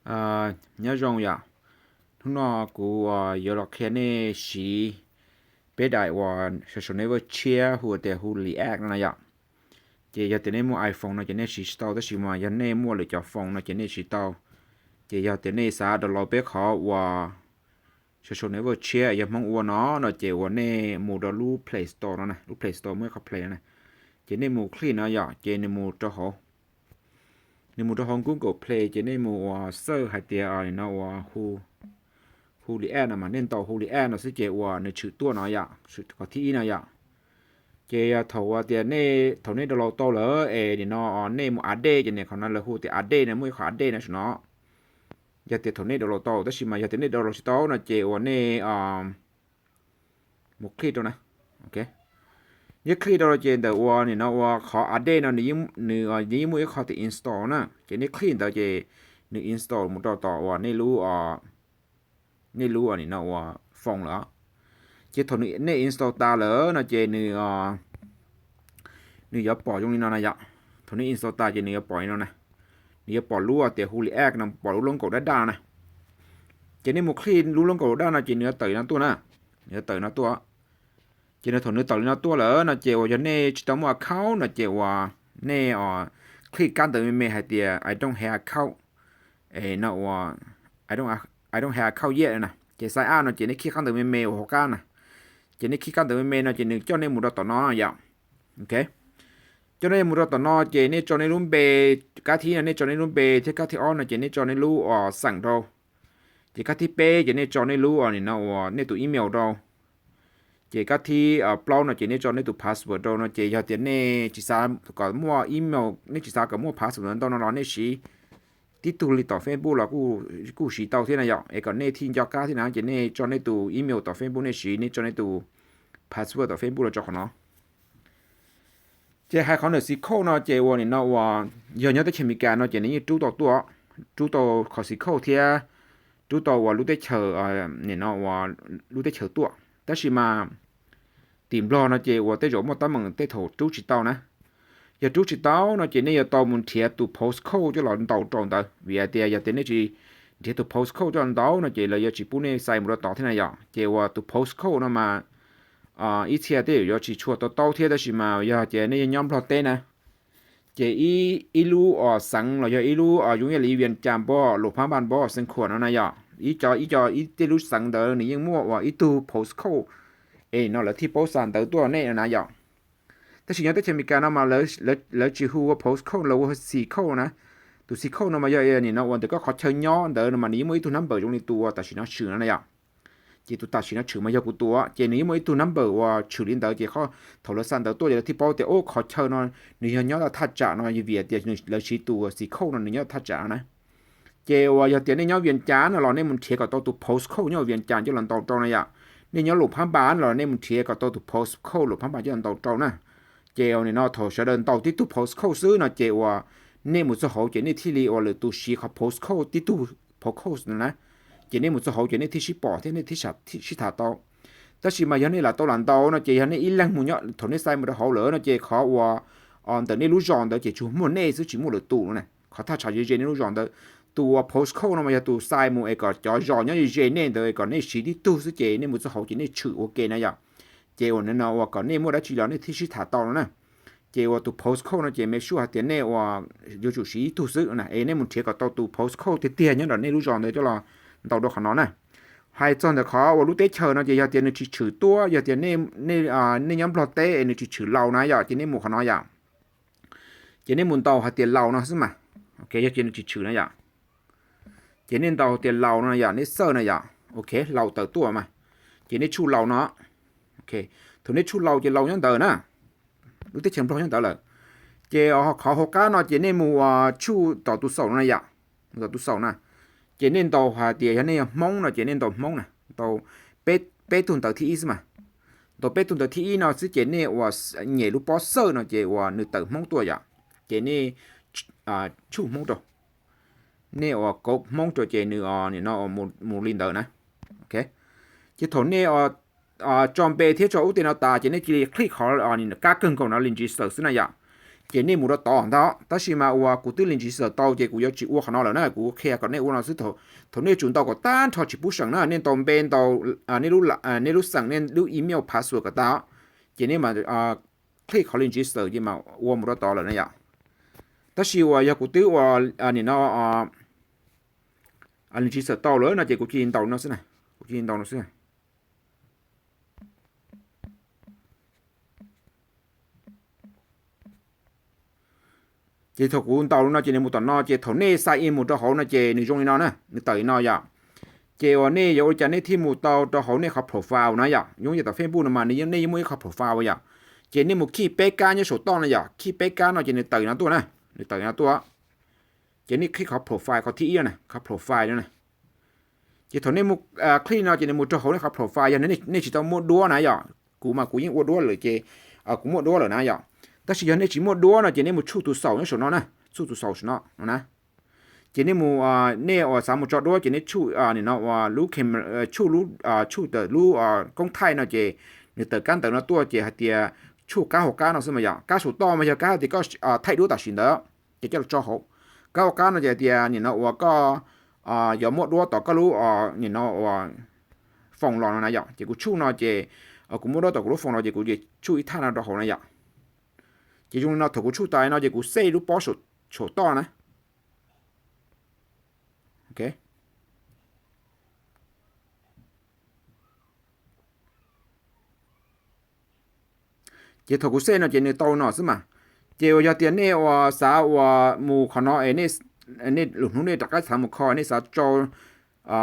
Nyob zoo yom, hnub no kuv yuav los qhia nej siv peb daim uas social network tshiab hu tias hu React no na yom. Ces yog tias nej muaj iPhone no ces nej siv tsis tau, tab sis mas yog nej muaj lwm cov phone no ces nej siv tau. Ces yog tias nej xav download peb qhov uas social network tshiab yog Hmoob ua no no ces uas nej mus rau lub Play Store no na, lub Play Store muaj ib qhov Play no na. Ces nej mus click no yom, ces nws mus rau hauv nws mus rau hauv Google Play ces nej mus uas search hais tias no uas hu React no mas nej ntaus hu React no xwb ces uas nws tshwm tuaj no yom, qhov thib ib no yom. Ces thaum uas tias nej thaum nej download tau lawm es nim no nej mus update ces nim qhov no lawv hu tias update no, muaj ib qhov update no saum no. Yog tias thaum nej download tau, tab sis mas yog tias nej download tsis tau no ces uas nej mus click rau na. Nej click rau ces ntawm uas nim no uas qhov update no nws yeej muaj ib qho tias install na, ces nej click ntawd ces nws install mus rau tom uas nej lub, nej lub nim no uas phone lawm. Ces thaum nej install tas lawm no ces nws nws yuav pom zoo li no na yom. Thaum nej install tas ces nws yuav pom li no na, nws yuav pom lub tias hu React no, pom lub logo daj daj no na. Ces nej mus click lub logo daj no ces nws yuav tawm li no tuaj na, nws yuav tawm li no tuaj. Ces nws thaum nws tawm li no tuaj lawm no ces uas yog nej tsis tau muaj account no ces uas nej click kab ntawv me me hais tias I don't have account, no uas I don't have account yet na. Ces sign up no ces nej click kab ntawv me me uas hauv qab na. Ces nej click kab ntawv me me no ces nws coj nej mus rau tom no yom. Coj nej mus rau tom no ces nej tso nej lub npe, kab thib no nej tso nej lub npe thiab kab thib ob no ces nej tso nej lub uas xeem rau. Ces kab thib peb ces nej tso nej lub uas nim no uas nej tus email rau. Ces kab thib plaub no ces nej tso nej tus password rau no ces yog tias nej tsis xav kom muaj email, nej tsis xav kom muaj password ntau no los nej siv tib tug li tom Facebook los kuj siv tau thiab na yom, es kom nej thiaj nco qab thiab na ces nej tso nej tus email tom Facebook nej siv, nej tso nej tus password tom Facebook los tso qhov no. Ces hais qhov nws xi code no ces uas nim no uas yog nyob teb chaws Amelikas no ces nws yeej rub tau tuaj, rub tau qhov xi code thiab rub tau uas lub teb chaws, nim no uas lub teb chaws tuaj. Tab sis mas tim Nplog no ces uas tej zaum muaj teeb meem tej thaum rub tsis tau na. Yog rub tsis tau no ces nej yuav tau mus nrhiav tus postcode coj los ntaus rau ntawd, vim hais tias yog tias nej tsis nrhiav tus postcode coj los ntaus no ces lawv yuav tsis pub nej xai mus rau tod thiab na yom. Ces uas tus postcode no mas ib txhia tej zaum yuav tsis tshua to taub thiab, tab sis mas yog tias nej yog nyob Nplog teb na, ces ib lub uas xeev los yog ib lub, zoo ib yam li Vias Cas npog, Luam Phab Npas npog, Xeev Khuam no na yom, ib co ib co ib tej lub xeev ntawd nws yeej muaj uas ib tug postcode, es no lawv thiaj paub xa ntawv tuaj nej no na yom. Tab sis nyob teb chaws Amelikas no mas lawv tsis hu ua postcode, lawv hu ua xi code na. Tus xi code no mas yog nim no uas ntawm koj qhov chaw nyob ntawd no mas nws yeej muaj ib tug number zoo li tus uas tam sim no tshwm no na yom. Ces tus tam sim no tshwm mas yog kuv tus, ces nws yeej muaj ib tug number uas tshwm li ntawd ces thaum lawv xa ntawv tuaj ces lawv thiaj paub tias, o, qhov chaw no nws yog nyob thaj tsam no, vim tias lawv siv tus xi code no nws nyob thaj tsam no na. Ces uas yog tias nej nyob Vias Cas no los nej mus nrhiav kom tau tus postcode nyob Vias Cas coj los ntaus rau na yom. Nej nyob Luam Phab Npas no los nej mus nrhiav kom tau tus postcode Luam Phab Npas coj los ntaus rau na. Ces nim no thaum sawv daws ntaus tib tug postcode xwb no ces uas nej mus txog hauv ces nej thiaj li uas lwm tus siv qhov postcode tib tug postcode no na. Ces nej mus txog hauv ces nej thiaj sib pom thiab nej thiaj sib tham tau. Tab sis mas yog nej lam tau lam ntaus no ces yog nej ib leeg mus nyob, thaum nej xai mus rau hauv lawm no ces qhov uas ntawm nej lub zos ntawd ces tsuas muaj nej xwb tsis muaj lwm tus no na. Qhov thaj tsam ze ze nej lub zos ntawd, tus uas postcode no mas yog tus xai mus es kom cov zos nyob ze ze nej ntawd es kom nej siv tib tug xwb ces nej mus txog hauv ces nej tshwm ua ke na yom. Ces uas no uas kom nej muaj dab tsi los nej thiaj sib tham tau no na. Ces uas tus postcode no ces make sure hais tias nej uas yuav tsum siv ib tug xwb na, es nej mus nrhiav kom tau tus postcode tiag tiag nyob ntawm nej lub zos ntawd coj los ntaus rau qhov no na. Hais txog ntawm qhov uas lub teb chaws no ces yog tias nws tsis tshwm tuaj, yog tias nej nyob Nplog teb es nws tsis tshwm laus na yom, ces nej mus qhov no yom. Ces nej mus ntaus hais tias laus no xwb mas, ok, yog tias nws tsis tshwm na yom. Ces nej ntaus tias laus no yom, nej search na yom, ok, laus tawm tuaj mas. Ces nej tshuj laus no, ok, thaum nej tshuj laus ces laus nyob ntawd na, lub teb chaws Nplog nyob ntawd lawm. Ces qhov hauv qab no ces nej mus tshuj tom tus xaum no na yom, mus tom tus xaum na. Ces nej ntaus hais tias yog nej yog Hmoob no ces nej ntaus Hmoob na, ntaus peb tug ntawv thib ib xwb mas. Ntaus peb tug ntawv thib ib no xwb ces nej uas nyem lub pob search no ces uas nws tawm Hmoob tuaj yom. Ces nej tshuj Hmoob rau, nej uas kauv Hmoob rau ces nws nim no mus li ntawd na. Ces thaum nej tso npe thiab tso ub tej no tas ces nej cia li click qhov kab kawg nkaus no li ntsib xawm xwb na yom. Ces nej mus rau tod ntag, tab sis mas uas kuv twb register tau ces kuv yuav tsis ua qhov no lawm na, kuv qhia kom nej ua no xwb. Thaum nej tsum ntaus kom tag nrho tsis pub seem na, nej ntaus npe, ntaus nej lub xeem, nej lub email, password kom tag, ces nej mam click qhov register ces mam ua mus rau tod lawm na yom. Tab sis uas yog kuv twb ua nim no register tau lawm no ces kuv cia li ntaus no xwb, kuv cia li ntaus no xwb. Ces thaum kuv ntaus no ces nws mus tom no, ces thaum nej sign in mus rau hauv no ces nws zoo li no na, nws tawm li no yom. Ces uas nej yuav ua li cas nej thiaj mus tau rau hauv nej qhov profile na yom. Zoo yam tom Facebook no mas nej yeej muaj ib qhov profile yom. Ces nej mus khij peb kab nyob saum toj no yom, khij peb kab no ces nws tawm li no tuaj na, nws tawm li no tuaj. Ces nej click qhov profile qhov thib ib na, qhov profile no na. Ces thaum nej mus click no ces nws mus rau hauv nej qhov profile, yog nej tsis tau muaj duab na yom. Kuv mas kuv yeej ua duab lawm ces kuv muaj duab lawm na yom. Tab sis yog nej tsis muaj duab no ces nej mus tshuj tus xaum nyob saum no na, tshuj tus xaum saum no no na. Ces nej mus, nej uas xav mus tso duab ces nej tshuj nim no uas lub camera, tshuj lub, tshuj tam lub koob thaij no ces nws tawm kab ntawv no tuaj ces hais tias tshuj kab hauv qab no xwb mas yom. Kab saum toj mas yog kab hais tias koj thaij duab tam sim ntawd ces coj los tso hauv. Kab hauv qab no ces hais tias nim no uas koj yuav muaj duab tom koj lub nim no uas foos los no na yom. Ces kuv tshuj no ces kuv muaj duab tom kuv lub foos los ces kuv tshuj ib thaj no rau hauv na yom. Ces zoo li no thaum kuv tshuj tas no ces kuv save lub pob saum toj na. Ces thaum kuv save no ces nws tau no xwb mas. Ces uas yog tias nej uas xav uas mus qhov no es nej lwm hnub nej rov qab xav mus kho, nej xav tso,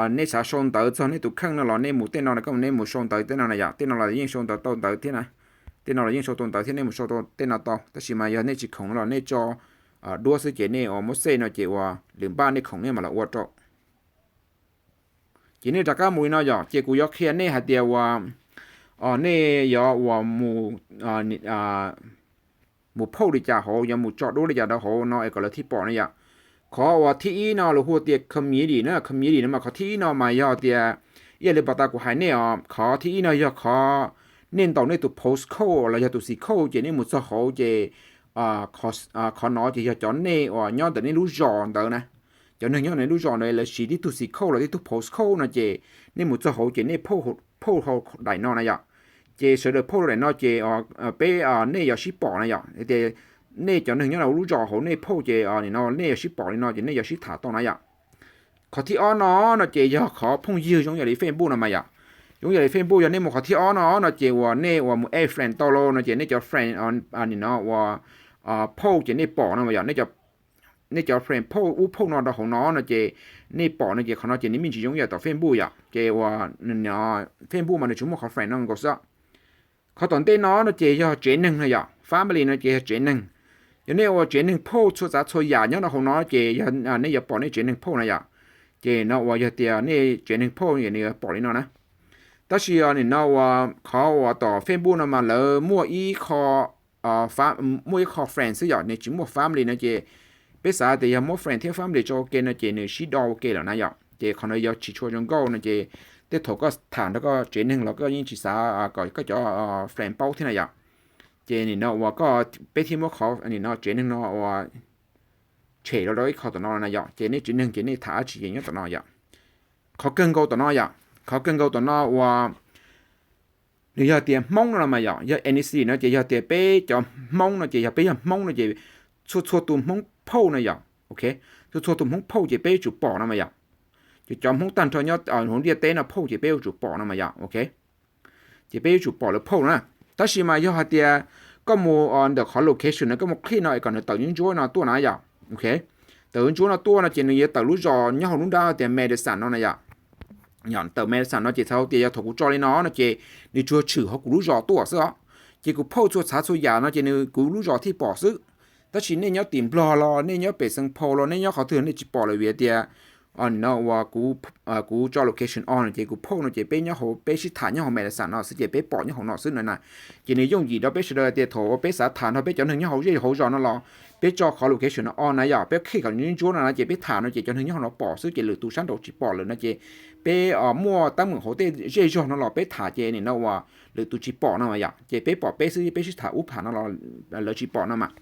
nej xav sau ntawv txog nej tus kheej no los nej mus tej no, nej mus sau ntawv tej no na yom. Tej no los yeej sau ntawv tau ntawv thiab na. Tej no los yeej sau tau ntawv thiab, nej mus sau tau tej no tau. Tab sis mas yog nej tsis khoom no los nej tso duab xwb ces nej uas muab save no ces uas lwm npaj nej khoom nej mam los ua rau. Ces nej rov qab mus li no yom, ces kuv yuav qhia nej hais tias uas nej yuav uas mus phauj li cas hauv, yuav mus tso duab li cas rau hauv no es kom lawv thiaj pom na yom. Qhov uas thib ib no lawv hu tias community na, community no mas qhov thib ib no mas yog tias ib yam li pas tas kuv hais nej os, qhov thib ib no yog qhov nej ntaus nej tus post code los yog tus zip code ces nej mus txog hauv ces qhov no ces yog cov nej uas nyob ntawm nej lub zos ntawd na. Cov neeg nyob ntawm nej lub zos ntawd lawv siv tib tug zip code los tib tug post code no ces nej mus txog hauv ces nej phauj hauv daim no na yom. Ces sawv daws phauj daim no ces peb, nej yuav sib pom na yom. Tias nej cov neeg nyob lub zos hauv nej phauj ces nim no nej yuav sib pom li no ces nej yuav sib tham tau na yom. Qhov thib ob no no ces yog qhov phooj ywg zoo yam li Facebook no mas yom. Zoo yam li Facebook yog nej mus qhov thib ob no no ces uas nej uas mus add friend tau los no ces nej cov friend nim no uas phauj ces nej pom no mas yom. Nej cov friend phauj ub phauj no rau hauv no no ces nej pom no ces qhov no ces nws me ntsis zoo yam tom Facebook yom. Ces uas Facebook mas nws tsis muaj qhov friend no nkaus xwb. Qhov tom ntej no no ces yog tsev neeg no yom, family no ces yog tsev neeg. Yog nej ua tsev neeg phauj txhua tsav txhua yam nyob rau hauv no ces yog nej yuav pom nej tsev neeg phauj na yom. Ces no uas yog tias nej tsev neeg phauj ces nws yuav pom li no na. Tab sis nim no uas qhov uas tom Facebook no mas lawv muaj ib qho, muaj ib qho friend xwb yom, nws tsis muaj family no ces peb xav tias yog muab friend thiab family tso ua ke no ces nws sib do ua ke lawm na yom. Ces qhov no yuav tsis tshua zoo nkauj no ces tej thaum koj tham nrog koj tsev neeg los koj yeej tsis xav kom koj cov friend paub thiab na yom. Ces nim no uas koj, peb thiaj muab qhov nim no tsev neeg no uas tshem rau rau ib qho tom no na yom. Ces nej tsev neeg ces nej tham dab tsi ces nyob tom no yom. Qhov kawg nkaus tom no yom, qhov kawg nkaus tom no uas nws yog tias Hmoob no los mas yom, yog ethnicity no ces yog tias peb cov Hmoob no ces yog peb yog Hmoob no ces txhua txhua tus Hmoob phauj no yom, ok, txhua txhua tus Hmoob phauj ces peb yuav tsum pom no mas yom. Ces cov Hmoob tag nrho nyob hauv ntiaj teb no phauj ces peb yuav tsum pom no mas yom, ok. Ces peb yuav tsum pom lawv phauj na. Tab sis mas yog hais tias koj mus ntawm qhov location no koj mus click no es kom nws tawm ntsuab ntsuab no tuaj na yom, ok. Tawm ntsuab no tuaj no ces nws yuav tawm lub zos nyob hauv lub nrab tias Madison no na yom. Tawm Madison no ces txhais hais tias yog thaum kuv tso li no no ces nws tsuas tshwm hauv kuv lub zos tuaj xwb os. Ces kuv phauj txhua tsav txhua yam no ces nws kuv lub zos thiaj pom xwb. Tab sis nej nyob tim Nplog los nej nyob pem Xeev Phaum los nej nyob qhov twg nej tsis pom lawm vim tias no uas kuv tso location on no ces kuv phauj no ces peb nyob hauv, peb sib tham nyob hauv Madison no xwb ces peb pom nyob hauv no xwb no na. Ces nws yooj yim rau peb sawv daws tias thaum uas peb xav tham nrog peb cov neeg nyob hauv zej hauv zos no los peb tso qhov location on na yom, peb click kom ntsuab ntsuab no na ces peb tham no ces cov neeg nyob hauv no pom xwb ces lwm tus sab nraud tsis pom lawm no ces peb muaj teeb meem hauv tej zej zog no los peb tham ces nim no uas lwm tus tsis pom no mas yom, ces peb pom peb xwb, peb sib tham ub pham no los lawv tsis pom no mas.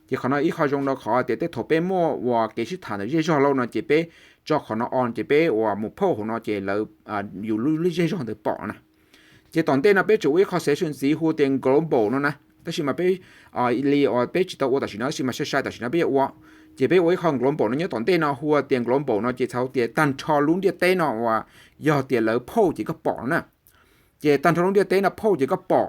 Ces qhov no ib qho zoo rau qhov tias tej thaum peb muaj uas kev sib tham ntawm zej zog lawm no ces peb tso qhov no on ces peb uas mus post hauv no ces lawv, yus lub zej zog ntawd pom na. Ces tom ntej no peb tseem ua ib qho section ntxiv hu tias global no na, tab sis mas peb li uas peb tsis tau ua tam sim no tab sis mas sai sai tam sim no peb yuav ua. Ces peb ua ib qho global no nyob tom ntej no hu tias global no ces txhais tias tag nrho lub ntiaj teb no uas yog tias lawv post ces koj pom no na. Ces tag nrho lub ntiaj teb no post ces koj pom.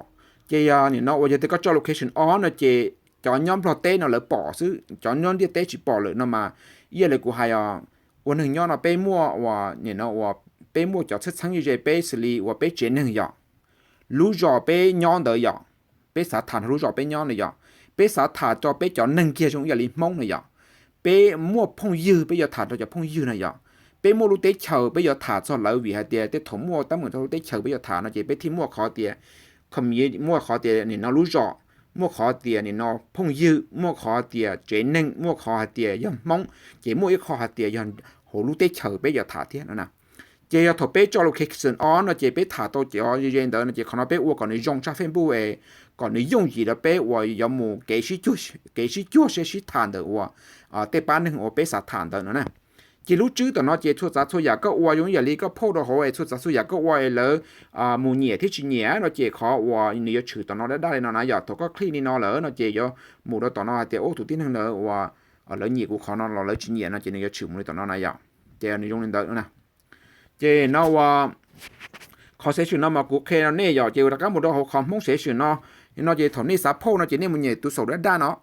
Ces yog nim no uas yog tias koj tso location on no ces cov nyob Nplog teb no lawv pom xwb, cov nyob ntiaj teb tsis pom lawm no mas ib yam li kuv hais os, ua neeg nyob no peb muaj uas nim no uas peb muaj cov txheeb txheeb ze ze peb xws li uas peb tsev neeg yom, lub zos peb nyob ntawd yom, peb xav tham nrog lub zos peb nyob na yom, peb xav tham rau peb cov neeg kiag zoo ib yam li Hmoob na yom, peb muaj phooj ywg peb yuav tham rau cov phooj ywg na yom, peb muaj lub teb chaws peb yuav tham txog lawv vim hais tias tej thaum muaj teeb meem txog lub teb chaws peb yuav tham no ces peb thiaj muaj qhov tias, muaj qhov tias nim no lub zos, muaj qhov tias nim no phooj ywg, muaj qhov tias tsev neeg, muaj qhov hais tias yog Hmoob, ces muaj ib qho hais tias yog hauv lub teb chaws peb yuav tham thiab no na. Ces yog thaum peb tso location on no ces peb tham tau cov ze ze ntawd no ces qhov no peb ua kom nws zoo tshaj Facebook es kom nws yooj yim rau peb uas yuav mus kev sib cuag sib tham ntawm uas tej pab neeg uas peb xav tham ntawd no na. Ces lub tswb tom no ces txhua txav txhua yam koj ua zoo ib yam li koj post rau hauv es txhua txav txhua yam koj ua es lawv mus nyiam thiab tsis nyiam no ces qhov uas nws yuav tshwm tom no daj daj li no na yom. Thaum koj click li no lawm no ces yuav mus rau tom no hais tias ub tus tib neeg ntawd uas lawv nyiam kuv qhov no los lawv tsis nyiam no ces nws yuav tshwm mus li tom no na yom. Ces nws zoo li ntawd no na. Ces no uas qhov section no mas kuv qhia rau nej yom, ces rov qab mus rau hauv qhov Hmoob section no. No ces thaum nej xav post no ces nej mus nyem tus saum daj daj no.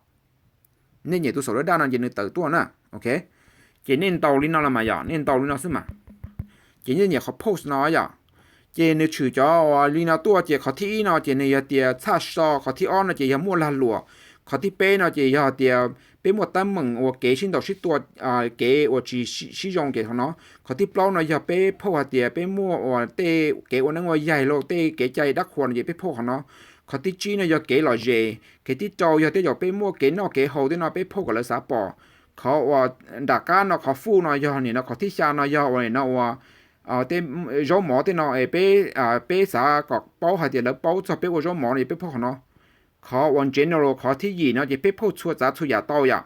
Nej nyem tus saum daj daj no ces nws tawm tuaj na, ok. Ces nej ntaus li no los mas yom, nej ntaus li no xwb mas. Ces nej nyem qhov post no yom, ces nws tshwm cov uas li no tuaj ces qhov thib ib no ces nws yog tias txhaj so, qhov thib ob no ces yog muaj lag luam, qhov thib peb no ces yog tias peb muaj teeb meem uas kev sib ntaus sib tua, kev uas tsis sib zoo ces qhov no. Qhov thib plaub no yog peb post hais tias peb muaj uas tej kev ua neeb ua yaig los tej kev cai dab qhuas no ces peb post qhov no. Qhov thib tsib no yog kev lom zem, kev thib rau yog tej zaum peb muaj kev noj kev haus tej no peb post kom lawv xav pom. Qhov uas nram qab no qhov food no yog nim no qhov thib xya no yog uas nim no uas tej zaub mov tej no es peb, peb xav kom paub hais tias lawv paub txog peb ua zaub mov no ces peb post qhov no. Qhov uas general qhov thib yim no ces peb post txhua txav txhua yam tau yom.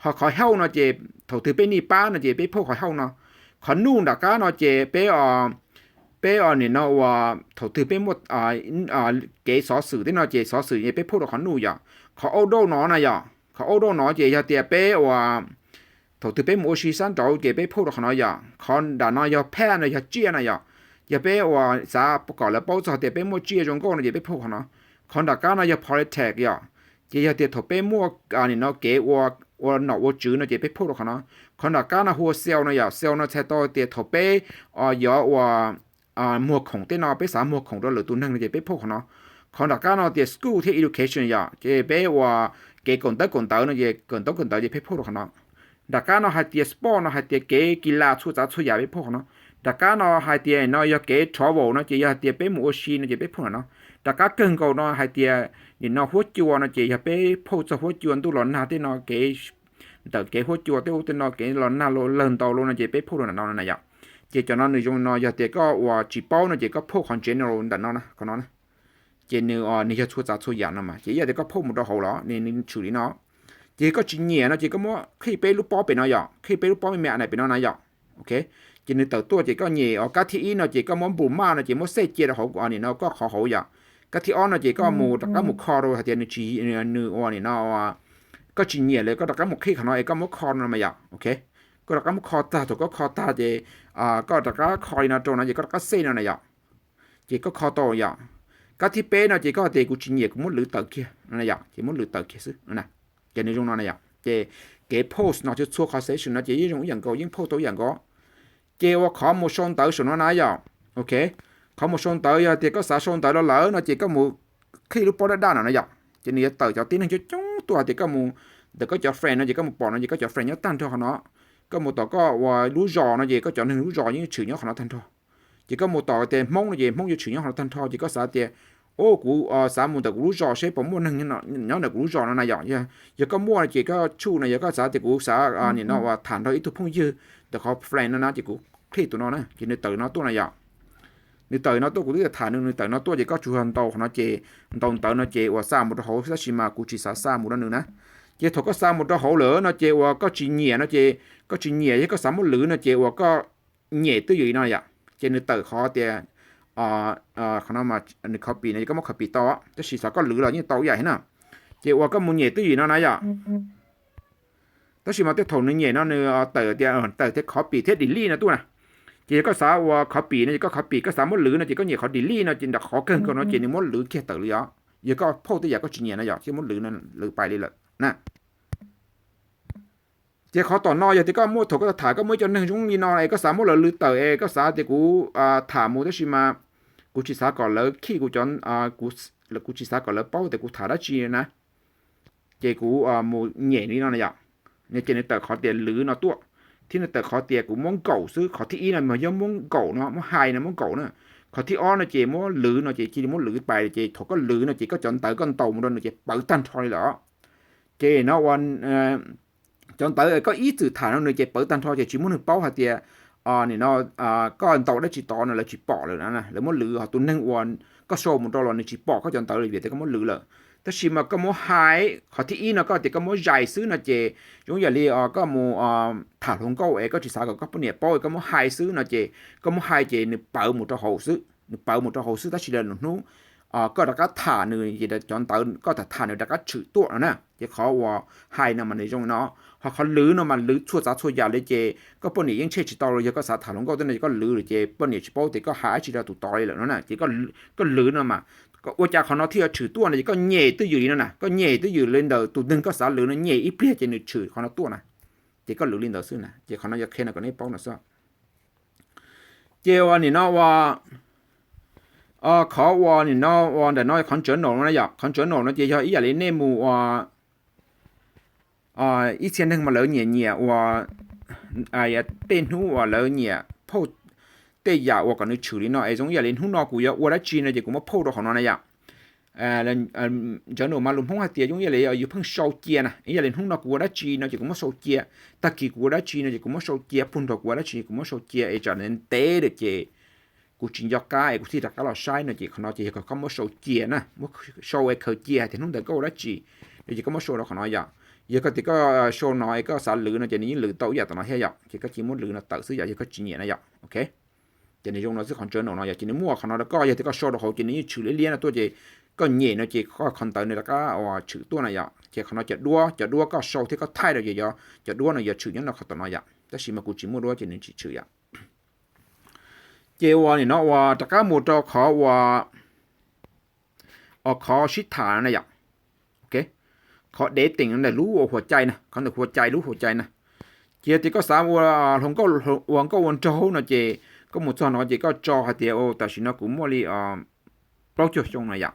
Ho qhov health no ces thaum twg peb nij pab no ces peb post qhov health no. Qhov nuj nram qab no ces peb, peb nim no uas thaum twg peb muaj kev xov xwm tej no ces xov xwm ces peb post rau qhov nuj yom. Qhov outdoor no na yom, qhov outdoor no ces yog tias peb uas thaum twg peb mus ua si sab nraud ces peb post rau qhov no yom. Qhov nram no yog pet no yog tsiaj na yom, yog peb uas xav kom lawv paub txog tias peb muaj tsiaj zoo nkauj no ces peb post qhov no. Qhov nram qab no yog politics yom, ces yog tias thaum peb muaj nim no kev ua nom ua tswv no ces peb post rau qhov no. Qhov nram qab no hu ua sales no yom, sales no txhais tau tias thaum peb yuav ua muag khoom tej no, peb xav muag khoom rau lwm tus neeg no ces peb post qhov no. Qhov nram qab no tias school thiab education yom, ces peb ua kev kaum ntawv kaum ntawv no ces kaum ntawv kaum ntawv ces peb post rau qhov no. Nram qab no hais tias sport no hais tias kev kis las txhua txav txhua yam peb post qhov no. Nram qab no hais tias no yog kev travel no ces yog hais tias peb mus ua si no ces peb post nram no. Nram qab kawg nkaus no hais tias nim no huab cua no ces yog peb post txog huab cua ntuj los nag tej no kev, ntawm kev huab cua tej ub tej no kev los nag lawg ntau lawm no ces peb post rau nram no na yom. Ces cov no nws zoo no yog tias koj uas tsis paub no ces koj post qhov general ntawm no, qhov no na. Ces nws, nws yog txhua txav txhua yam no mas ces ib yam tias koj post mus rau hauv los nws tshwm li no. Ces koj tsis nyiam no ces koj muab qhib peb lub pob pem no yom, qhib peb lub pob me me na pem no na yom. Ok, ces nws tawm tuaj ces koj nyem os, kab thib ib no ces koj muab npus maj no ces muab xej cia rau hauv nim no koj qhov hauv yom. Kab thib ob no ces koj mus rov qab mus kho rau hais tias nws tsis, nws ua nim no koj tsis nyiam lawm koj rov qab mus qhib qhov no es koj muab kho no mas yom. Ok, koj rov qab muab kho tag, thaum koj kho tag ces koj rov qab kho li no rau no ces koj rov qab xej no na yom. Ces koj kho tau yom. Kab thib peb no ces koj tias kuv tsis nyiam kuv muab lwv tawm kiag no yom, ces muab lwv tawm kiag xwb. Ces nws zoo no na yom. Ces kev post no txhua txhua qhov section no ces yeej zoo ib yam nkaus, yeej post tau ib yam nkaus. Ces ua qhov mus sau ntawv saum no na yom. Ok, qhov mus sau ntawv yog tias koj xav sau ntawv los lawm no ces koj mus qhib lub pob daj daj no na yom. Ces nws yuav tawm cov tib neeg coob coob tuaj hais tias koj mus ntawm koj cov friend no ces koj mus pom no ces koj cov friend nyob tag nrho qhov no. Koj mus tom koj ua lub zos no ces koj cov neeg lub zos yeej tshwm nyob qhov no tag nrho. Ces koj mus tom tias Hmoob no ces Hmoob yuav tshwm nyob qhov no tag nrho, ces koj xav tias, o, kuv xav mus ntawm kuv lub zos seb puas muaj neeg nyob ntawm kuv lub zos no na yom. Yog koj muaj no ces koj tshuj no, yog koj xav tias kuv xav nim no uas tham nrog ib tug phooj ywg ntawm qhov friend no na ces kuv qhib tus no na ces nws tawm no tuaj na yom. Nws tawm no tuaj, kuv twb tham nws, nws tawm no tuaj ces koj tsuas yog ntaus qhov no ces ntaus ntawv no ces uas xa mus rau hauv, tab sis mas kuv tsis xav xa mus rau nws na. Ces thaum koj xa mus rau hauv lawm no ces uas koj tsis nyiam no ces, koj tsis nyiam yog koj xav muab lwv no ces uas koj nyem twj ywm no yom, ces nws tawm qhov tias, qhov no nws copy no ces koj muab copy tau, tab sis xav koj lwv los yeej tau ib yam thiab na. Ces uas koj mus nyem twj ywm no na yom. Tab sis mas tej thaum nws nyem no nws tawm tias, tawm tias copy thiab delete no tuaj na. Ces yog koj xav uas copy no ces koj copy, koj xav muab lwv no ces koj nyem qhov delete no ces nram qhov kawg nkaus no ces nws muab lwv kiag tawm li os. Yog koj phauj tej yam koj tsis nyiam na yom, ces muab lwv no lwv pais li lawm na. Ces qhov tom no yog tias koj muaj, thaum koj tham koj muaj ib co neeg zoo li no es koj xav muab lawv lwv tawm es koj xav tias kuv tham mus tab sis mas kuv tsis xav kom lawv khib kuv cov, kuv tsis xav kom lawv paub tias kuv tham dab tsi na. Ces kuv mus nyem li no na yom, ces nws tawm qhov tias lwv no tuaj, thiab nws tawm qhov tias kuv muab nkaum xwb. Qhov thib ib no mas yog muab nkaum no, muab hais no muab nkaum na. Qhov thib ob no ces muab lwv no ces cia li muab lwv pais, ces thaum koj lwv no ces koj cov ntawv koj ntaus mus rau nws ces pawv tag nrho li lawm. Ces no ua cov ntawv koj ib txwm tham no nws ces pawv tag nrho ces tsis muaj neeg paub hais tias nim no koj ntaus dab tsi tod no lawv tsis pom lawm, lawv muab lwv. Ho tus neeg uas koj sau mus rau los nws tsis pom koj cov ntawv li vim tias koj muab lwv lawm. Tab sis mas koj muab hais, qhov thib ib no koj tias koj muab zais xwb no ces zoo yam li koj mus tham hluas nkauj es koj tsis xav kom koj poj niam paub es koj muab hais xwb no ces koj muab hais ces nws pawv mus rau hauv xwb, nws pawv mus rau hauv xwb tab sis lwm hnub koj rov qab tham nws ces cov ntawv koj tham tham nws rov qab tshwm tuaj no na. Ces qhov uas hais no mas nws zoo no, ho qhov lwv no mas lwv txhua tsav txhua yam li ces koj poj niam yeej tshem tsis tau los yog koj xav tham hluas nkauj tej no ces koj lwv lawm ces poj niam tsis paub tias koj hais dab tsi rau tus tod li lawm no na. Ces koj lwv no mas ua cas qhov no thiaj yuav tshwm tuaj no ces koj nyem twj ywm li no na, koj nyem twj ywm li ntawm tus neeg koj xav lwv no, nyem ib pliag ces nws tshwm qhov no tuaj na. Ces koj lwv li ntawd xwb na, ces qhov no yog qhia no kom nej paub no xwb. Ces uas nim no ua, qhov uas nim no ua ntawm no qhov journal no na yom, qhov journal no ces yog ib yam li nej mus ua ib txhia neeg mas lawv nyiam nyiam ua tej hnub uas lawv nyiam phauj tej yam uas kom nws tshwm li no es zoo ib yam li hnub no kuv yuav ua dab tsi no ces kuv muab phauj rau qhov no na yom. Journal mas lus Hmoob hais tias zoo ib yam li yus pheej sau cia na, ib yam li hnub no kuv ua dab tsi no ces kuv muab sau cia, tag kis kuv ua dab tsi no ces kuv muab sau cia, puag nrho kuv ua dab tsi kuv muab sau cia es tsam ntev lawm ces kuv tsis nco qab es kuv thiaj rov qab los saib no ces qhov no ces yog koj muab sau cia na, muab sau es khaws cia hais tias hnub ntawd koj ua dab tsi no ces koj muab sau rau qhov no yom. Yog koj tias koj sau no es koj xav lwv no ces nws yeej lwv tau ib yam tom no thiab yom, ces koj cia muab lwv no tawm xwb yom, yog koj tsis nyiam na yom. Ok, ces nws zoo no xwb, qhov journal no yom, ces nws muaj qhov no rau koj, yog tias koj sau rau hauv ces nws yeej tshwm liab liab no tuaj ces koj nyem no ces koj qhov ntawd nws rov qab tshwm tuaj na yom. Ces qhov no cov duab, cov duab koj sau thiab koj thaij rau ces cov duab no yuav tshwm nyob no qhov tom no yom, tab sis mas kuv tsis muaj duab ces nws tsis tshwm yom. Ces uas nim no uas rov qab mus rau qhov uas, qhov sib tham na yom. Ok, qhov dev teem ntawm lub ua huas cai na, qhov ntawm huas cai, lub huas cai na. Ces yog tias koj xav ua hluas nkauj, ua nkauj ua nraug no ces koj mus txog no ces koj tso hais tias tam sim no kuv muaj li plaub caug xyoo na yom.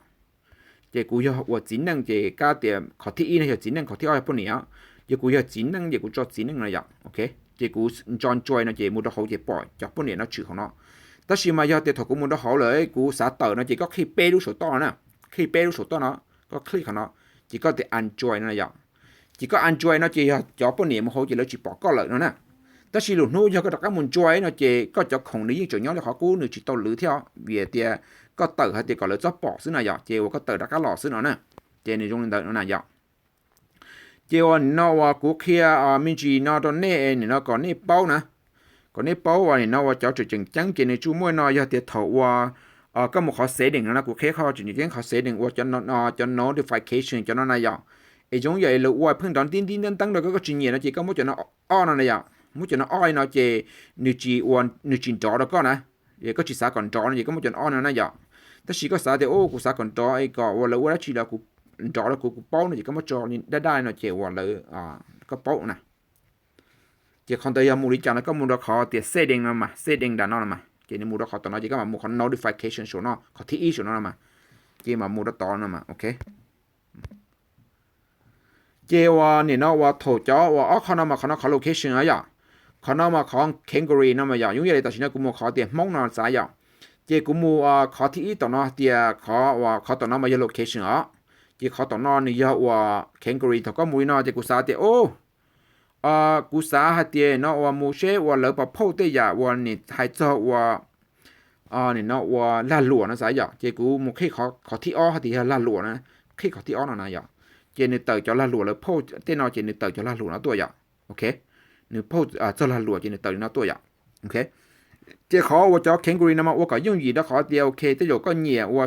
Ces kuv yog ua txiv neej ces kab tias qhov thib ib no yog txiv neej, qhov thib ob yog poj niam. Yog kuv yog txiv neej ces kuv tso txiv neej no yom. Ok, ces kuv ntso ntsuai no ces mus rau hauv ces pom cov poj niam no tshwm hauv no. Tab sis mas yog tias thaum kuv mus rau hauv lawm kuv xav tawm no ces koj qhib peb lub saum toj no na, qhib peb lub saum toj no, koj click qhov no, ces koj tias enjoy no yom. Ces koj enjoy no ces yog cov poj niam mus hauv ces lawv tsis pom koj lawm no na. Tab sis lwm hnub yog koj rov qab mus enjoy no ces koj cov khoom nws yeej tseem nyob li qhov qub, nws tsis tau lwv thiab vim tias koj tawm hais tias kom lawv txhob pom xwb na yom, ces uas koj tawm rov qab los xwb no na. Ces nws zoo li ntawd no na yom. Ces uas nim no uas kuv qhia me ntsis no rau nej, nim no kom nej paub na, kom nej paub uas nim no uas cov tseem tseem ceeb ces nws tsuas muaj no yog tias thaum uas koj mus qhov setting no na, kuv qhia qhov tseem tseem ceeb qhov setting uas cov notification cov no na yom. Es zoo yam lawv ua pheej nrov nti nti nteeb nteeb rau koj, koj tsis nyiam no ces koj muab cov no off no na yom. Muab cov no off no ces nws tsis ua, nws tsis nrov rau koj na. Koj tsis xav kom nrov no ces koj muab cov no off no na yom. Tab sis koj xav tias kuv xav kom nrov kom uas lawv ua dab tsi los kuv, nrov rau kuv, kuv paub no ces koj muab tso daj daj no ces uas lawv, koj paub na. Ces qhov ntawd yog mus li cas no koj mus rau qhov tias setting no mas, setting nram no no mas, ces nws mus rau qhov tom no ces koj mam mus qhov notification saum no, qhov thib ib saum no no mas, ces mam mus rau tod no mas. Ok, ces uas nim no uas thaum cov uas ob qho no mas qhov no qhov location na yom, qhov no mas qhov category no mas yom, zoo yam li tam sim no kuv mus qhov tias Hmoob no xav yom, ces kuv mus qhov thib ib tom no tias qhov uas qhov tom no mas yog location os, ces qhov tom no nws yog uas category. Thaum koj mus li no ces kuv xav tias kuv xav hais tias no uas mus seb uas lawv puas phauj tej yam uas nim hais txog uas nim no uas lag luam no xav yom, ces kuv mus qhib qhov thib ob hais tias yog lag luam na, qhib qhov thib ob no na yom. ces nws tawm cov lag luam lawv phauj tej no ces nws tawm cov lag luam no tuaj yom. Ok, nws phauj txog lag luam ces nws tawm li no tuaj yom. Ok, ces qhov uas cov category no mas ua kom yooj yim rau qhov tias ok, tej zaum koj nyiam ua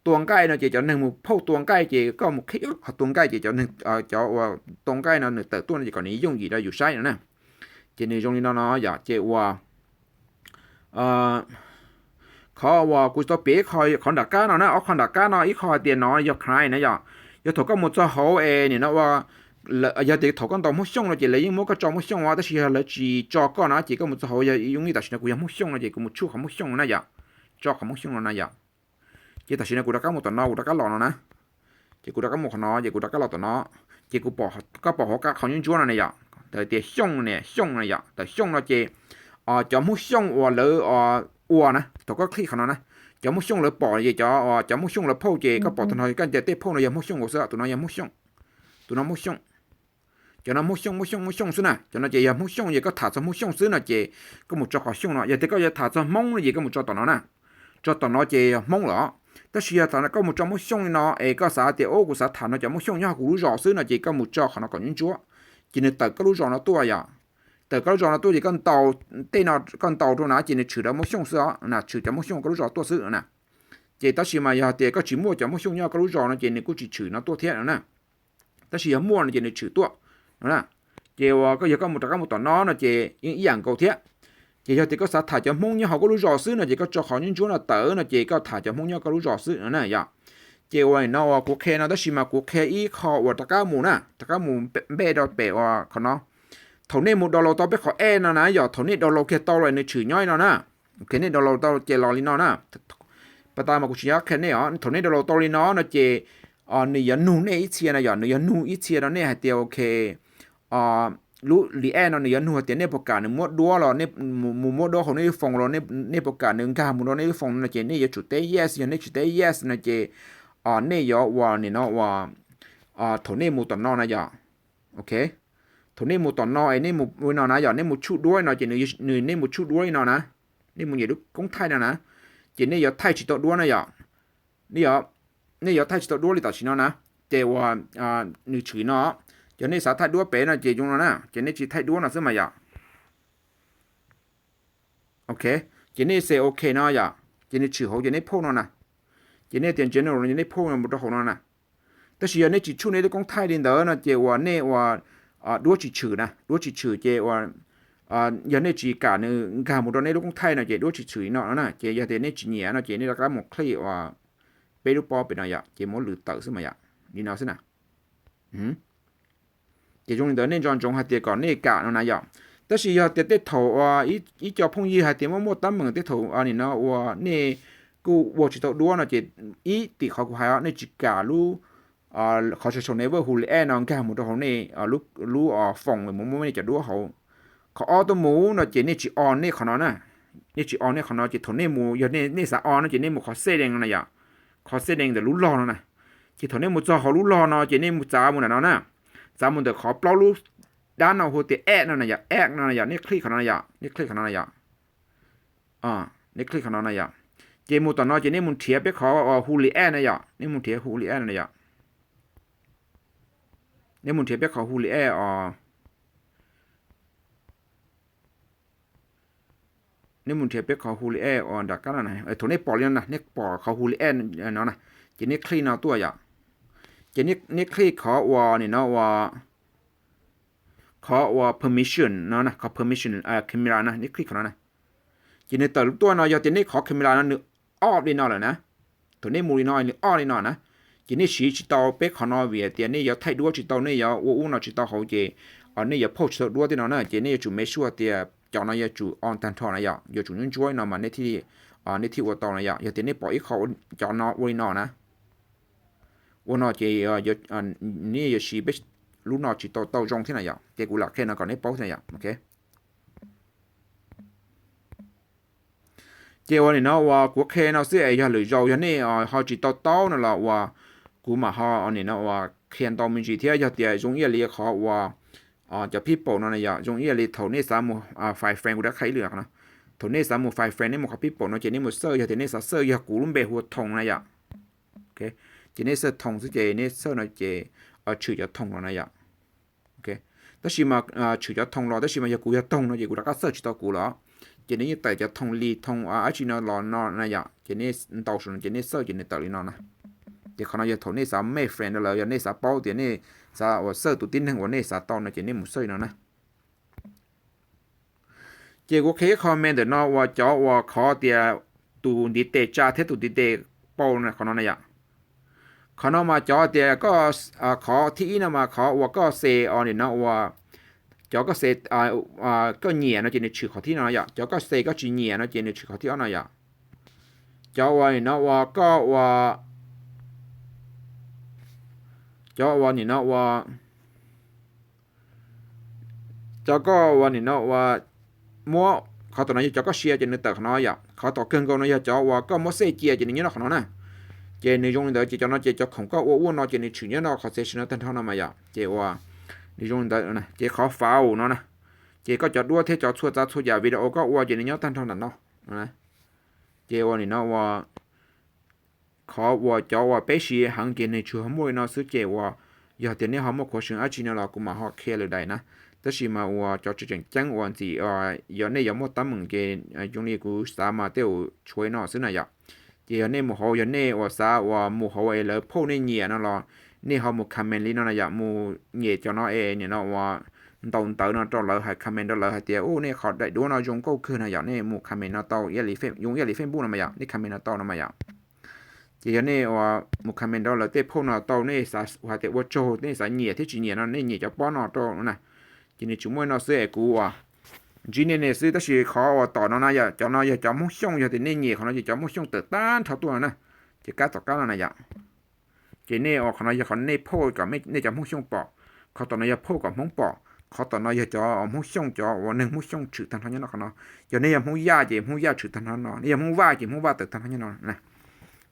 tua nqaij no ces cov neeg mus phauj tua nqaij ces koj mus qhib qhov tua nqaij ces cov neeg, cov uas tua nqaij no nws tawm tuaj no ces kom nws yooj yim rau yus saib no na. Ces nws zoo li no no yom. Ces ua qhov uas kuv tau piav ib qho, qhov nram qab no na, ob qho nram qab no ib qho hais tias no yog client na yom. Yog thaum koj mus txog hauv es nim no ua, yog tias thaum koj ntaus Hmoob Xyooj no ces lawv yeej muab koj tso Hmoob Xyooj os, tab sis yog lawv tsis tso koj no ces koj mus txog hauv, yog zoo li tam sim no kuv yog Hmoob Xyooj no ces kuv mus tshuaj qhov Hmoob Xyooj no na yom. Tso qhov Hmoob Xyooj no na yom. Ces tam sim no kuv rov qab mus tom no, kuv rov qab los no na. Ces kuv rov qab mus qhov no ces kuv rov qab los tom no. Ces kuv, koj pom hauv qab qhov ntsuab ntsuab no ne yom, tawm tias Xyooj ne, Xyooj no yom, tawm Xyooj no ces cov Hmoob Xyooj uas lawv ua na, thaum koj click qhov no na, cov Hmoob Xyooj lawv pom ces cov, cov Hmoob Xyooj lawv phauj ces koj pom tag no koj tias tej phauj no yog Hmoob Xyooj nkaus xwb, tus no yog Hmoob Xyooj, tus no Hmoob Xyooj. Cov no Hmoob Xyooj, Hmoob Xyooj, Hmoob Xyooj xwb na. Cov no ces yog Hmoob Xyooj, ces koj tham txog Hmoob Xyooj xwb no ces koj mus tso qhov Xyooj no. Yog tias koj yuav tham txog Hmoob no ces koj mus tso tom no na. Tso tom no ces yog Hmoob lawm. Tab sis yog thaum koj mus tso Hmoob Xyooj li no es koj xav tias ub kuv xav tham no cov Hmoob Xyooj nyob hauv kuv lub zos xwb no ces koj mus tso qhov no kom ntsuab ntsuab, ces nws tawm koj lub zos no tuaj yom. Tawm koj lub zos no tuaj ces koj ntaus tej no, koj ntaus rau na ces nws tshwm cov Hmoob Xyooj xwb os na, tshwm cov Hmoob Xyooj koj lub zos tuaj xwb na. Ces tab sis mas yog tias koj tsis muaj cov Hmoob Xyooj nyob koj lub zos no ces nws kuj tsis tshwm no tuaj thiab no na. Tab sis yog muaj no ces nws tshwm tuaj no na. Ces uas koj, yog koj mus rov qab mus tom no no ces yeej ib yam nkaus thiab. Ces yog tias koj xav tham cov Hmoob nyob hauv koj lub zos xwb no ces koj tso qhov ntsuab ntsuab no tawm no ces koj tham cov Hmoob nyob koj lub zos xwb no na yom. Ces uas no uas kuv qhia no tab sis mas kuv qhia ib qho uas rov qab mus na, rov qab mus npe rau pem uas qhov no. Thaum nej mus download tau peb qhov app no na yom, thaum nej download kiag tau lawm nws tshwm nyob li no na. Ok, nej download tau ces los li no na. Pas tas mas kuv tsis nco qhia nej os, thaum nej download tau li no no ces nws yuav nug nej ib txhia no yom, nws yuav nug ib txhia rau nej hais tias ok, lub li app no nws yuav nug hais tias nej puas kam nws muab duab los, mus muab duab hauv nej lub foos los, nej puas kam nws nkag mus rau nej lub foos no ces nej yuav tsum teb yes, yog nej tsis teb yes no ces nej yuav uas nim no uas thaum nej mus tom no na yom. Ok, thaum nej mus tom no es nej mus ua no na yom, nej mus tshuj duab no ces nws, nej mus tshuj duab li no na, nej mus nyem lub koob thaij no na, ces nej yuav thaij tsis tau duab na yom. Nej yuav thaij tsis tau duab li tam sim no na. Ces uas nws tshwm no, ces nej xav thaij duab pem no ces zoo no na, ces nej tsis thaij duab no xwb mas yom. Ok, ces nej xes ok no yom, ces nws tshwm hauv ces nej phauj no na. Ces nej tias general no ces nej phauj mus rau hauv no na. Tab sis yog nej tsis tshuj nej lub koob thaij li ntawd no ces uas nej uas duab tsis tshwm na, duab tsis tshwm ces uas yog nej tsis kam nws nkag mus rau nej lub koob thaij no ces duab tsis tshwm li no no na. Ces yog tias nej tsis nyiam no ces nej rov qab mus click uas peb lub pob pem no yom, ces muab lwv tawm xwb mas yom, li no xwb na. Ces zoo li ntawd nej nco ntsoov hais tias kom nej kam no na yom. Tab sis yog tias tej thaum ib co phooj ywg hais tias muaj muaj teeb meem tej thaum nim no uas nej kuj ua tsis tau duab no ces ib tim qhov kuv hais os, nej tsis kam lub qhov saum saum nej hu li app no nkag mus rau hauv nej lub foos mus muab nej cov duab hauv. Qhov ob tuaj mus no ces nej tsis o nej qhov no na. Nej tsis o nej qhov no ces thaum nej mus, yog nej xav o no ces nej mus qhov setting no na yom, qhov setting ntawm lub log no na. Ces thaum nej mus txog hauv lub log no ces nej mus txav mus ntawm no na, txav mus ntawm qhov plaub lub dab no hu tias app no na yom, app no na yom, nej click qhov no na yom, nej click qhov no na yom, nej click qhov no na yom. Ces mus tom no ces nej mus nrhiav peb qhov hu li app na yom, nej mus nrhiav hu li app no na yom. Nej mus nrhiav peb qhov hu li app os. Nej mus nrhiav peb qhov hu li app uas nram qab no na, thaum nej pom li no na, nej pom qhov hu li app no na, ces nej click no tuaj yom. Ces nej click qhov uas nim no uas, qhov uas permission no na, qhov permission camera na, nej click qhov no na. Ces nws tawm tuaj no yog tias nej qhov camera no nws off li no lawm na, thaum nej mus li no nws off li no na, ces nej siv tsis tau peb qhov no vim tias nej yuav thaij duab tsis tau, nej yuav ua ub no tsis tau hauv ces nej yuav phauj tsis tau duab tej no na, ces nej yuav tsum make sure tias cov no yuav tsum on tag nrho na yom, yuav tsum ntsuab ntsuab no mas nej thiaj ua tau na yom. Yog tias nej pom ib qho cov no ua li no na, ua no ces nej yuav siv peb lub no tsis tau tau zoo thiab na yom. Ces kuv lam qhia no kom nej paub thiab na yom. Ok, ces uas nim no uas kuv qhia no xwb es yog lwm zaus yog nej ho tsis tau taub no los uas kuv mam ho nim no uas qhia ntau me ntsis thiab. Yog tias zoo ib yam li qhov uas cov people no na yom, zoo ib yam li thaum nej xav mus find friend, kuv rov qhia ib lwm no, thaum nej xav mus find friend nej mus qhov people no ces nej mus search, yog tias nej xav search yog kuv lub npe hu ua Thoom na yom. Ces nej search Thoom xwb ces nej search no ces tshwm cov thoo los na yom. Tab sis mas tshwm cov thoo los tab sis mas yog kuv yog toog no ces kuv rov qab xawj tsis tau kuv lawm. Ces nws yeej tawm cov thoo li thoo dab tsi no los no na yom, ces nej ntaus saum no ces nej xawj ces nws tawm li no na. Ces qhov no yog thaum nej xav make friend rau lawv, yog nej xav paub tias nej xav uas xawj tus tib neeg uas nej xav tau no ces nej mus xawj li no na. Ces kuv qhia ib qho me ntawm no uas cov uas qhov tias tus ntiv tes tsa thiab tus ntiv tes pau qhov no na yom. Qhov no mas cov tias koj, qhov thib ib no mas qhov uas koj xes os nim no uas, cov koj xes, koj nyiam no ces nws tshwm qhov thib no yom, cov koj xes koj tsis nyiam no ces nws tshwm qhov thib ob no yom. Cov uas nim no uas koj ua, cov uas nim no ua, cov koj uas nim no ua, muab qhov tom no yog cov koj share ces nws tawm qhov no yom. Qhov tom kawg nkaus no yog cov uas koj muab save cia ces nws nyob rau qhov no na. Ces nws zoo li ntawd ces cov no ces cov khoom koj ua ua no ces nws tshwm nyob rau qhov section no tag nrho no mas yom. Ces uas nws zoo li ntawd, ces qhov fav no na, ces koj cov duab thiab cov txhua tsav txhua yam video koj ua ces nws nyob tag nrho ntawm no. Ces uas nim no ua, qhov uas cov uas peb siv heev ces nws tsuas muaj li no xwb ces uas yog tias nej ho muaj khuav xwm dab tsi no los kuv mam ho qhia lwm daim na. Tab sis mas uas cov tseem ceeb uas ntxim, yog nej yuav muaj teeb meem ces zoo li kuv xav mas tej zaum tshuav li no xwb na yom. Ces yog nej mus hauv, yog nej uas xav uas mus hauv es lawv post nej nyiam no los nej ho mus comment li no na yom, mus nyem cov no es nim no uas ntaus ntawv no rau lawv hais comment rau lawv hais tias u nej qhov daim duab no zoo nkauj kawg na yom, nej mus comment no tau, zoo ib yam li Facebook no mas yom, nej comment no tau no mas yom. Ces yog nej mus comment rau lawv tej post no tau, nej xav hais tias ua tsaug, nej xav nyiam thiab tsis nyiam no nej nyem cov pob no rau na. Ces nws tsis muaj no xwb es kuv uas ntsib nej ne xwb, tab sis qhov uas tom no na yom, cov no yog cov Hmoob Xyooj, yog tias nej nyem qhov no ces cov Hmoob Xyooj tawm tag nrho tuaj no na. Ces kab tom qab no na yom. Ces nej uas qhov no yog qhov nej post kom nej cov Hmoob Xyooj pom, qhov tom no yog post kom Hmoob pom, qhov tom no yog cov Hmoob Xyooj, cov uas neeg Hmoob Xyooj tshwm tag nrho nyob no qhov no. Yog nej yog Hmoob Yaj ces Hmoob Yaj tshwm tag nrho no, nej yog Hmoob Vaj ces Hmoob Vaj tawm tag nrho nyob no na.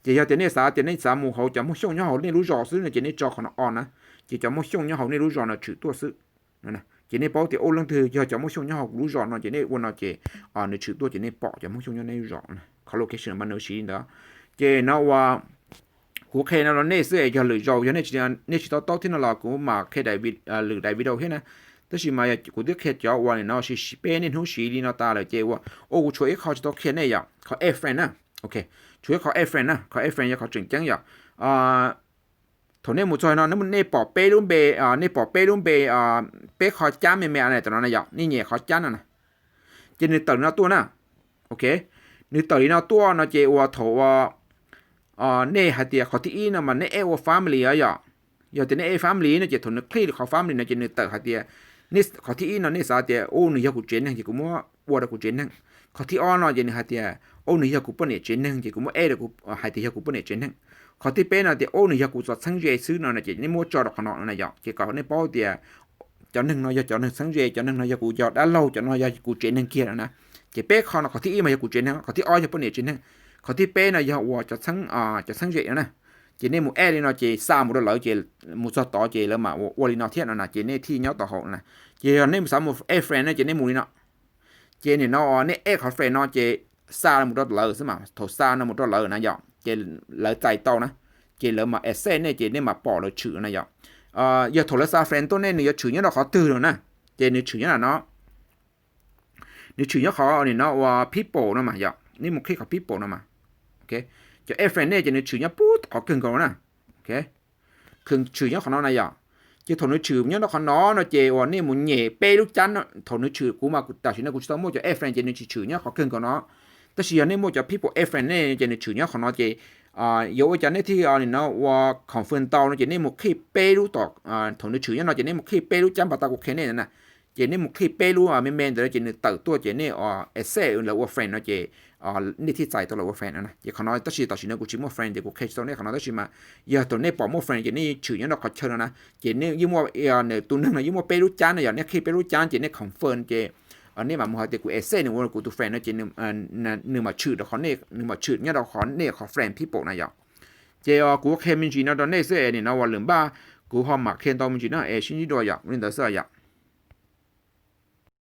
Ces yog tias nej xav tias nej xav mus hauv cov Hmoob Xyooj nyob hauv nej lub zos xwb no ces nej tso qhov no on na, ces cov Hmoob Xyooj nyob hauv nej lub zos no tshwm tuaj xwb. Ces nej paub tias u leej twg yog cov Hmoob Xyooj nyob hauv kuv lub zos no ces nej ua no ces nws tshwm tuaj ces nej pom cov Hmoob Xyooj nyob nej lub zos. Qhov location mas nws siv li ntawd. Ces no uas kuv qhia no rau nej xwb es yog lwm zaus yog nej tsis tau taub thiab no los kuv mam qhia lwm daim video thiab na. Tab sis mas kuv twb qhia cov uas nim no siv peb niaj hnub siv li no tas lawm ces ua, ua kuv tshuav ib qho tsis tau qhia nej yom, qhov add friend na. Tshuav ib qho add friend na, qhov add friend yog qhov tseem ceeb yom. Thaum nej mus txog no nej pom peb lub npe, nej pom peb lub npe, peb qhov cab me me tam no na yom, nej nyem qhov cab no na, ces nws tawm li no tuaj na. Ok, nws tawm li no tuaj no ces ua thaum ua nej hais tias qhov thib ib no mas nej add ua family os yom. Yog tias nej add family no ces thaum nws click qhov family no ces nws tawm hais tias, qhov thib ib no nej xav tias u nws yog kuv tsev neeg ces kuv muab ua rau kuv tsev neeg. Qhov thib ob no ces nws hais tias u nws yog kuv poj niam tsev neeg ces kuv muab add rau, hais tias yog kuv poj niam tsev neeg. Qhov thib peb no tias u nws yog kuv txoj txheeb ze xwb no ces nej muab tso rau qhov no na yom, ces kom nej paub tias cov neeg no yog cov neeg txheeb ze, cov neeg no yog kuv cov dab laug, cov no yog kuv tsev neeg kiag no na. Ces peb qho no qhov thib ib mas yog kuv tsev neeg, qhov thib ob yog poj niam tsev neeg, qhov thib peb no yog ua cov txheeb ze no na. Ces nej mus add li no ces xa mus rau lawv ces mus txog tod ces lawv mam ua li no thiab no na, ces nej thiaj nyob tau hauv na. Ces yog nej xav mus add friend no ces nej mus li no. Ces nim no nej add qhov friend no ces xa mus rau lawv xwb mas thaum xa no mus rau lawv na yom, ces lawv txais tau na, ces lawv mam accept nej ces nej mam pom lawv tshwm na yom. Yog thaum lawv xa friend tuaj nej nws yuav tshwm nyob rau qhov twg no na, ces nws tshwm nyob no, nws tshwm nyob qhov nim no ua people no mas yom, nej mus click qhov people no mas. Cov add friend nej ces nws tshwm nyob pub qhov kawg nkaus na. Tshwm nyob qhov no na yom. Ces thaum nws tshwm nyob rau qhov no no ces uas nej mus nyem peb lub cab no, thaum nws tshwm kuv mas tam sim no kuv tsis tau muaj cov add friend ces nws tsis tshwm nyob qhov kawg nkaus no. Tab sis yog nej muaj cov people add friend nej ces nws tshwm nyob qhov no ces yuav ua cas nej thiaj nim no ua confirm tau no ces nej mus click peb lub tom, thaum nws tshwm nyob no ces nej mus click peb lub cab npas tau kuv qhia nej na. Ces nej mus click peb lub me me ntawd ces nws tawm tuaj ces nej accept lawv ua friend no ces nej thiaj txais tau lawv ua friend no na. Ces qhov no tab sis tam sim no kuv tsis muaj friend ces kuv qhia tsis tau nej qhov no, tab sis mas yog thaum nej pom muaj friend ces nej tshwm nyob rau qhov chaw no na. Ces nej yeej muaj, tus neeg no yeej muaj peb lub cab no yom, nej click peb lub cab ces nej confirm ces nej mam mus hais tias kuv accept nws ua kuv tus friend no ces nws mam tshwm rau qhov, nws mam tshwm nyob rau qhov nej qhov friend people na yom. Ces kuv qhia me ntsis no rau nej xwb es nim no ua lwm npaj kuv ho mam qhia ntau me ntsis no es sib ntsib dua yom, li ntawd xwb yom.